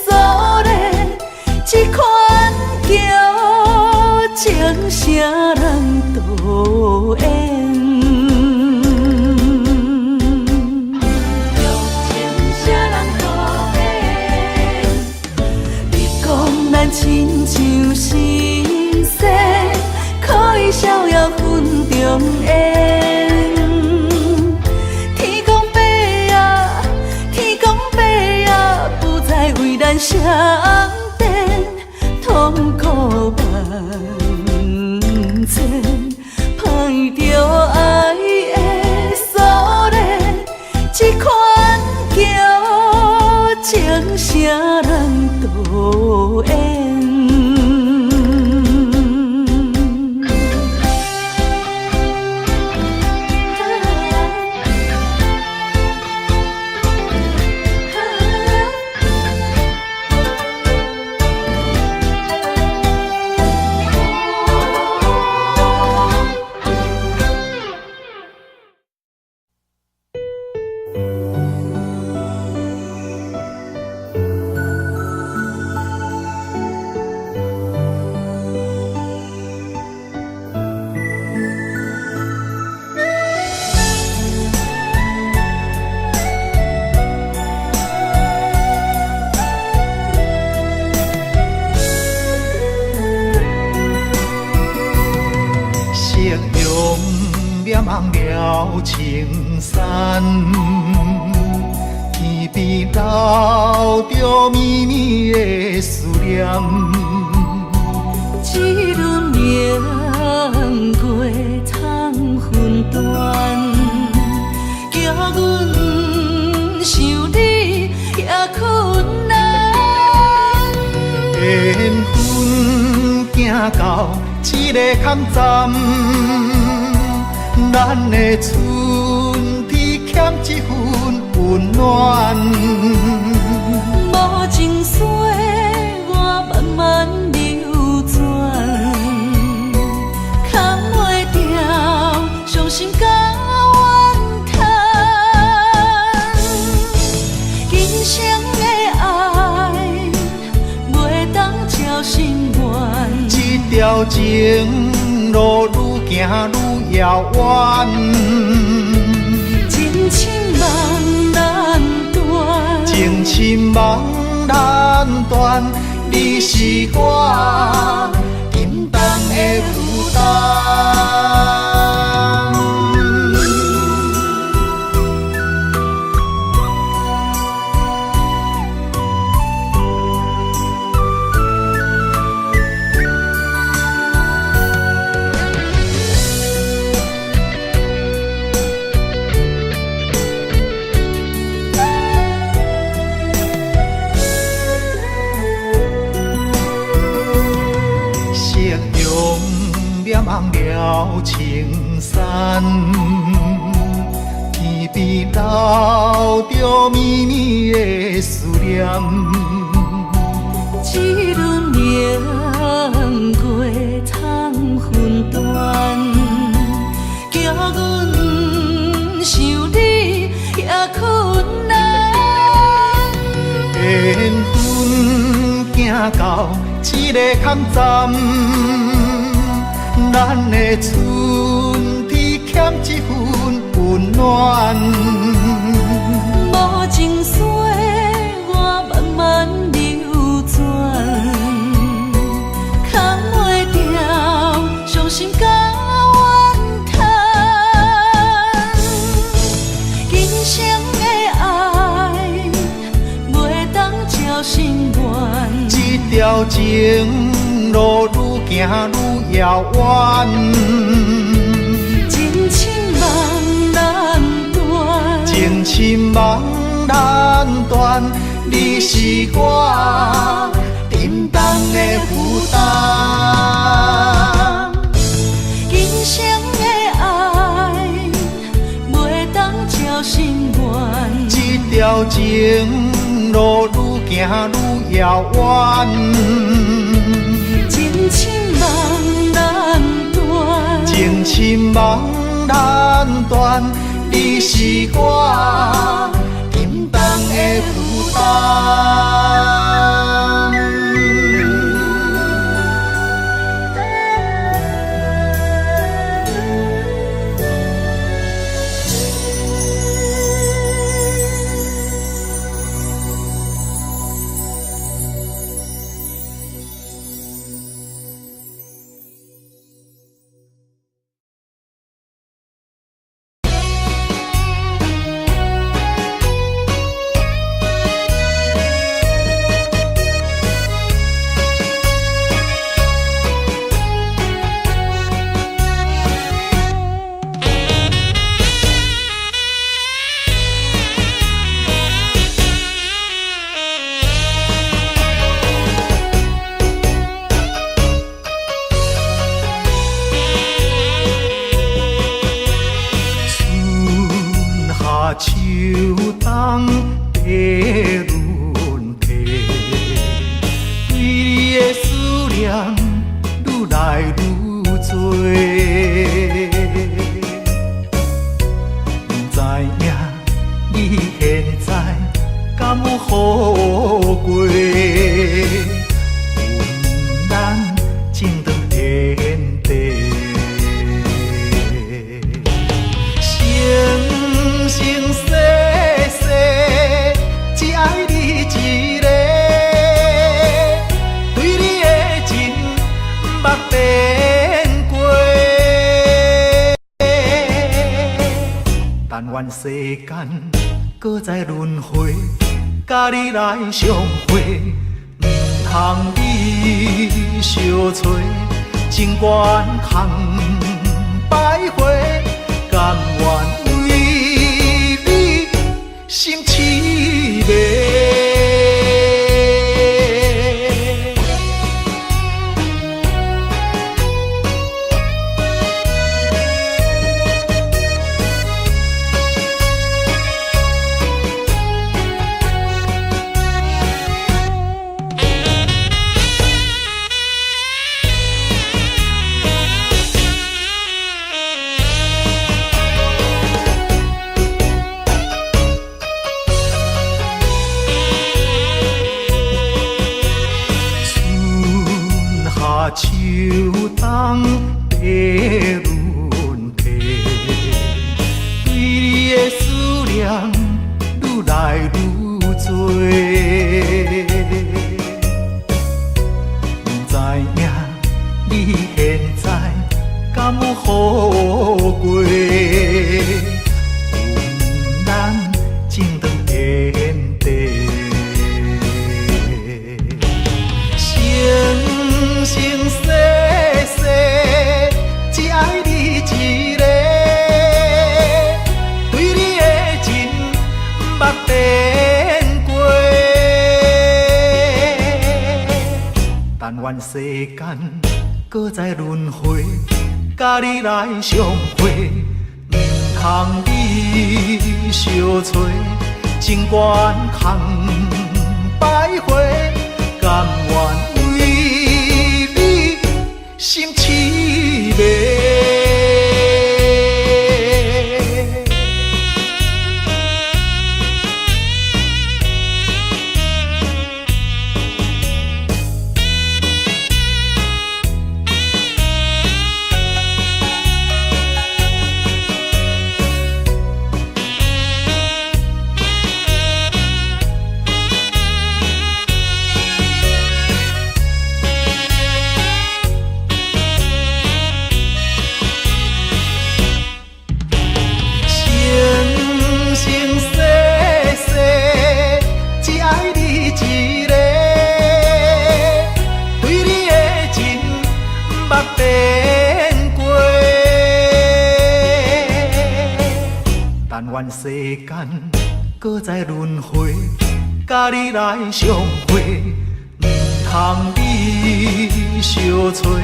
鎖鏈，這款叫情啥人導演？情啥人導演？你講咱親像神仙，可以逍遙雲中緣。天公伯啊，天公伯啊，不再為咱寫紅燈，痛苦萬千，歹著愛的鎖鏈，這款叫情啥人導演？夕陽染紅了青山，天邊留著绵綿的思念。這輪明月通分斷，叫阮想你也困難。緣分行到這个坎站，咱的春天欠一份溫暖。無情歲我慢慢流轉，藏袂牢傷心佮怨嘆。今生的愛袂當超心願，這條情路愈行愈遙遠。情深夢難斷，情深夢難斷，你是我沉重的負擔。夕陽染紅了青山，天邊留著綿綿的的思念。这轮明月通分断，叫阮想你也困难。缘分行到这个坎站，咱的春天欠一份温暖。无情岁我慢慢流转，藏袂牢伤心佮怨叹。今生的爱袂当照心愿，这条情路愈行愈遥远。情深梦难断，情深梦难断，你是我沉重的负担。今生的爱袂当照心愿，这条情路愈行愈遥远。情深梦难断，情深梦难断，你是我沉重的负担。春夏秋冬的轮替，对你的思念愈来愈多。不知影你现在敢有好过？阮咱情长天地。生生世世，只爱你一个，對你的情毋捌變過。但願世間閣再輪迴，佮你來相會，毋通你相揣，情願空徘徊，甘願為你心痴迷。春夏秋冬的輪替，對你的思念愈來愈多。不知影你現在敢有好過？阮咱情長天地。生生世世，只愛你一個，對你的情毋捌變過。但願世間閣再輪迴，佮你來相會，毋通你相揣，情願空願世間閣再輪迴，佮你來相會，毋通你相揣，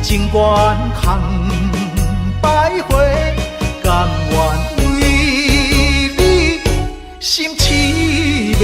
情關空徘徊，甘願為你心痴迷。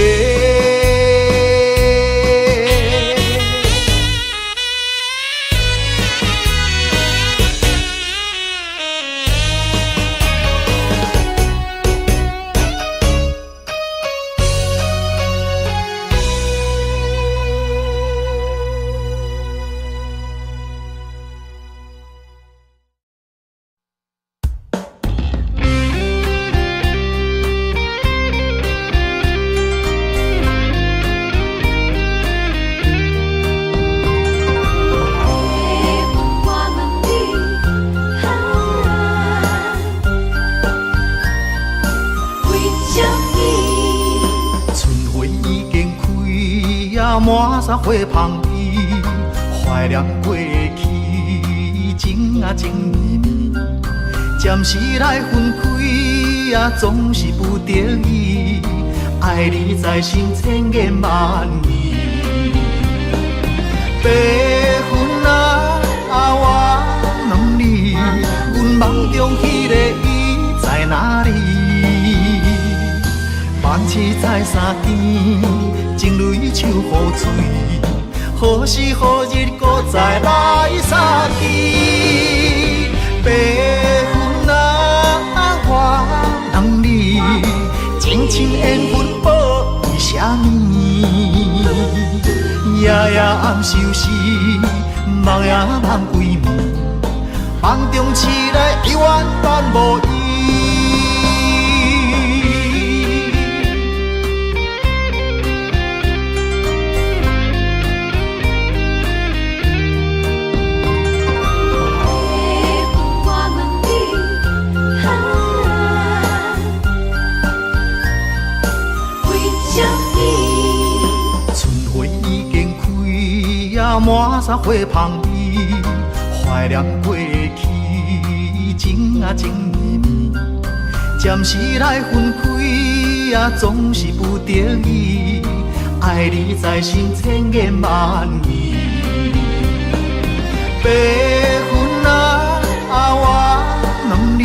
我問你，啊，為什麼？春花已經開啊，滿山花芳味，懷念過去，情啊情綿綿，暫時來分開啊，總是不得已，愛你在心千言萬語。白雲啊，我問你，阮夢中彼个伊在哪裡？夢醒再三更，情淚像雨水，何時何日閣再來相見？白雲啊，我問你，情深緣分報為啥物？夜夜暗相思，夢也夢規暝，夢中痴來永遠等無伊。我問你，啊，為什麼？春花已經開啊，滿山花芳味，懷念過去，情啊情綿綿，暫時來分開啊，總是不得已，愛你在心千言萬語。白雲啊，我問你，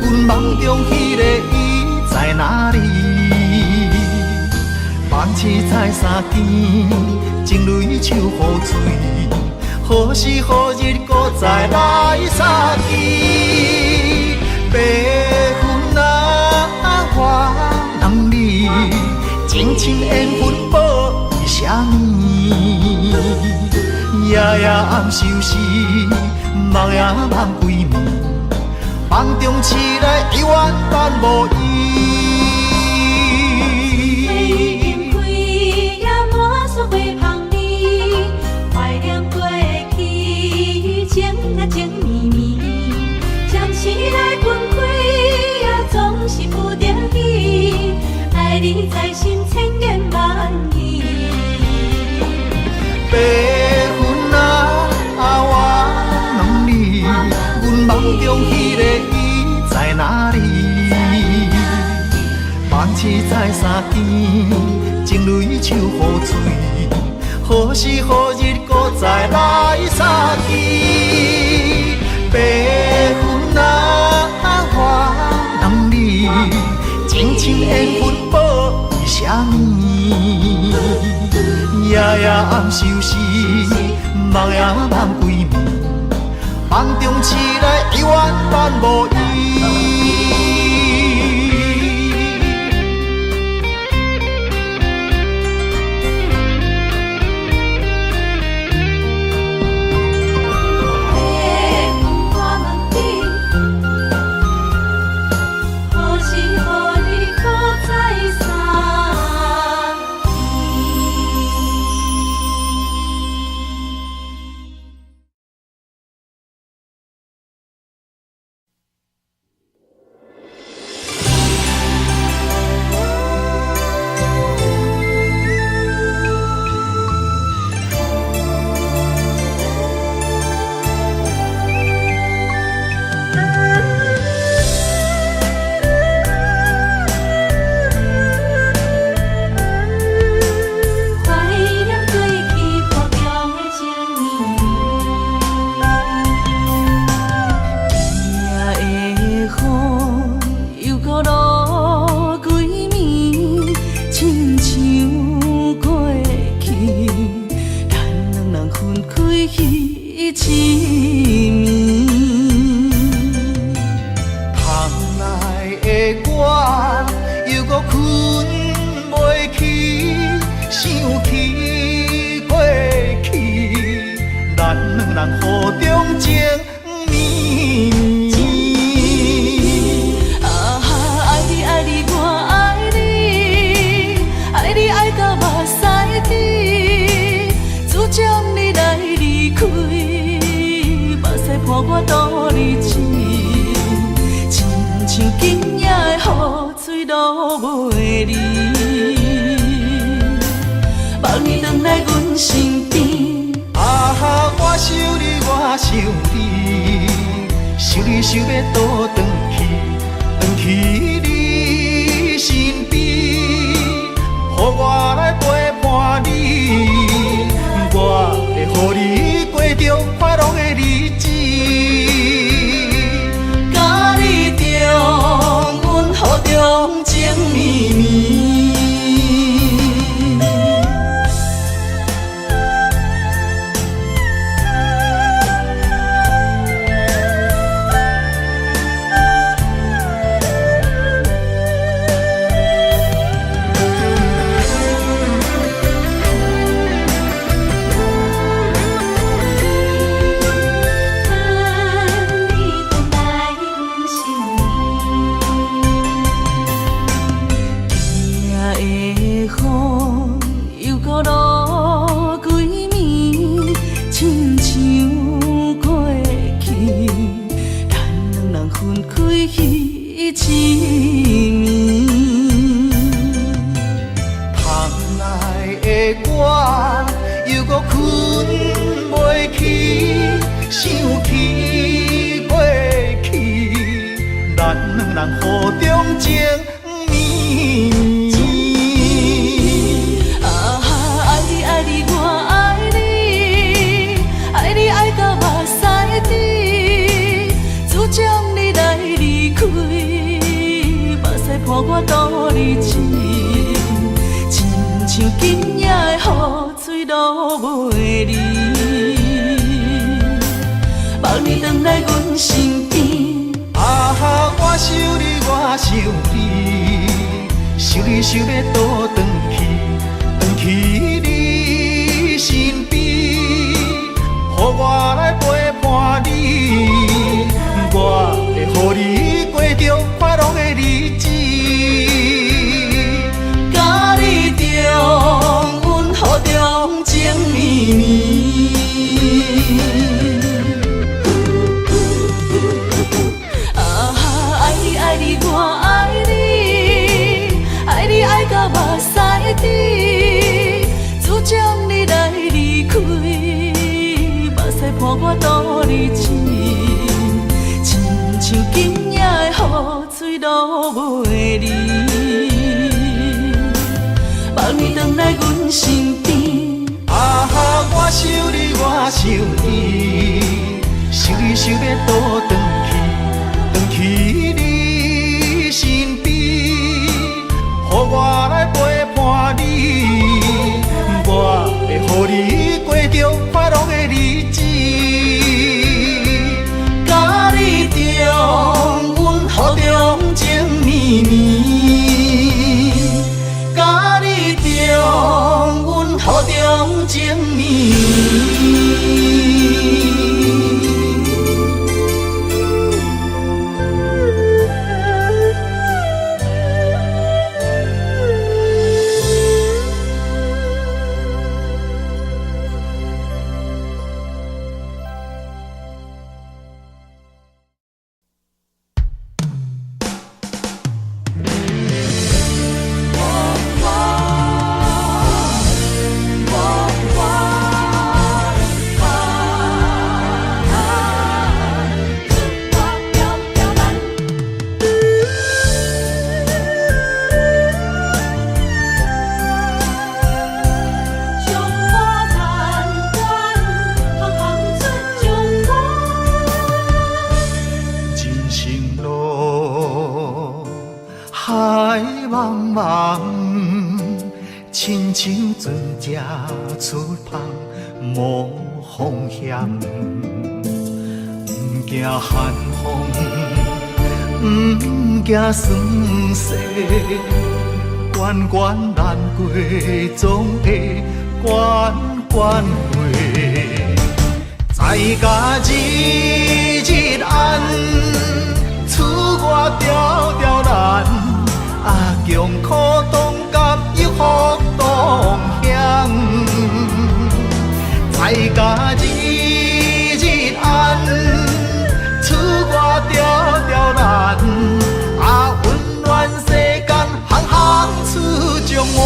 阮夢中彼个伊在哪裡？夢醒再三更，情淚像雨水，何時何日閣再來相見？白雲啊，我問你，情深緣分報為啥物？夜夜暗相思，夢也夢規暝，夢中痴來永遠等無伊。花已經開呀，滿山花芳味，懷念過去，情啊情綿綿，暫時來分開呀，總是不得已，愛你在心千言萬語。白雲啊，我問你，阮夢中彼个伊在哪裡？夢醒再三更，情淚像雨水，何時何日閣再來相見？白雲啊，我問你，情深緣分報為啥物？夜夜暗相思，夢也夢規暝，夢中痴來永遠等無伊。我問你，何時何日閣再相見？阮身边。啊哈，我想你，我想你，想你想欲倒转去，转去你身边，予我来陪伴你，我会予你过著快乐的日子。佮你重温雨中情绵绵。等你转来阮身边。今夜的雨又阁落几暝，亲像过去，咱两人分开彼一暝。窗内的我犹阁困袂去，想起过去，咱两人雨中情绵绵。啊，爱你爱你我爱你，爱你爱到目屎滴，自从你来离开，目屎伴我度日子，亲像今夜的雨水落袂离，望你转来阮身边。啊哈，我想你，我想你，想你想欲倒转去，转去你身边，予我来陪伴你，我会予你过著快乐的日子。佮你重温雨中情绵绵。啊，爱你爱你我爱你，爱你爱到目屎滴，自从你来离开，目屎伴我度日子，亲像今夜的雨水落袂离，望你转来阮身边。啊哈，我想你，我想你，想你想欲倒转去，转去你身边，予我来陪伴你，我会予你过著快乐的日子。佮你重温雨中情绵绵，佮你重温雨中情绵绵。上破难关，行行出状元。人生路海茫茫，亲像船只出帆无风险，毋惊寒风，毋惊霜雪，关关难过总会关关过。在家日日安，出外条条难，啊，穷苦当甲有福同享。在家日日安，出外条条难，啊，温暖世间，行行出状元。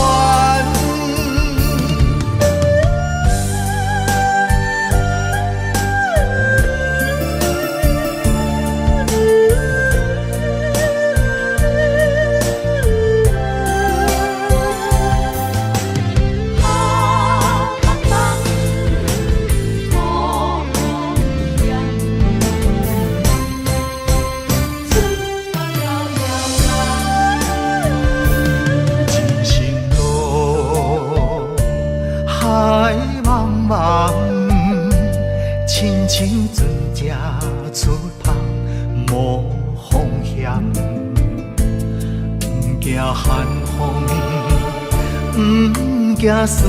驚酸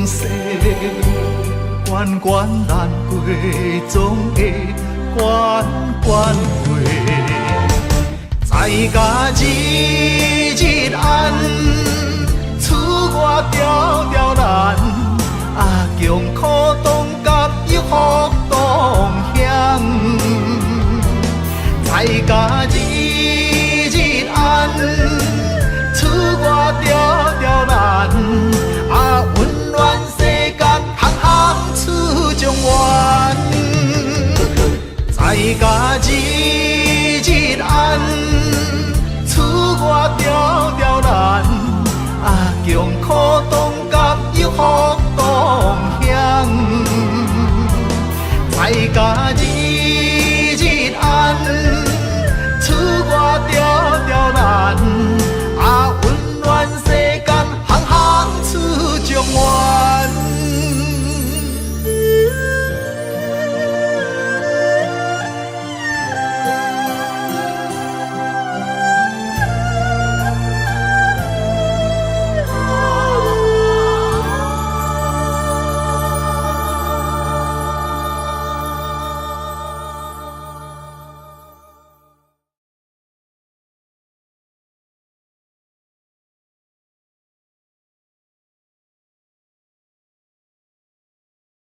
澀，懸懸難過，總會懸懸過。在家日日安，厝外條條難，啊，窮苦當甲有福同享。在家日日安，厝外條條難，啊，溫暖世間，行行出狀元。在家日日安，厝外條條難，啊，窮苦當甲有福同享。在家日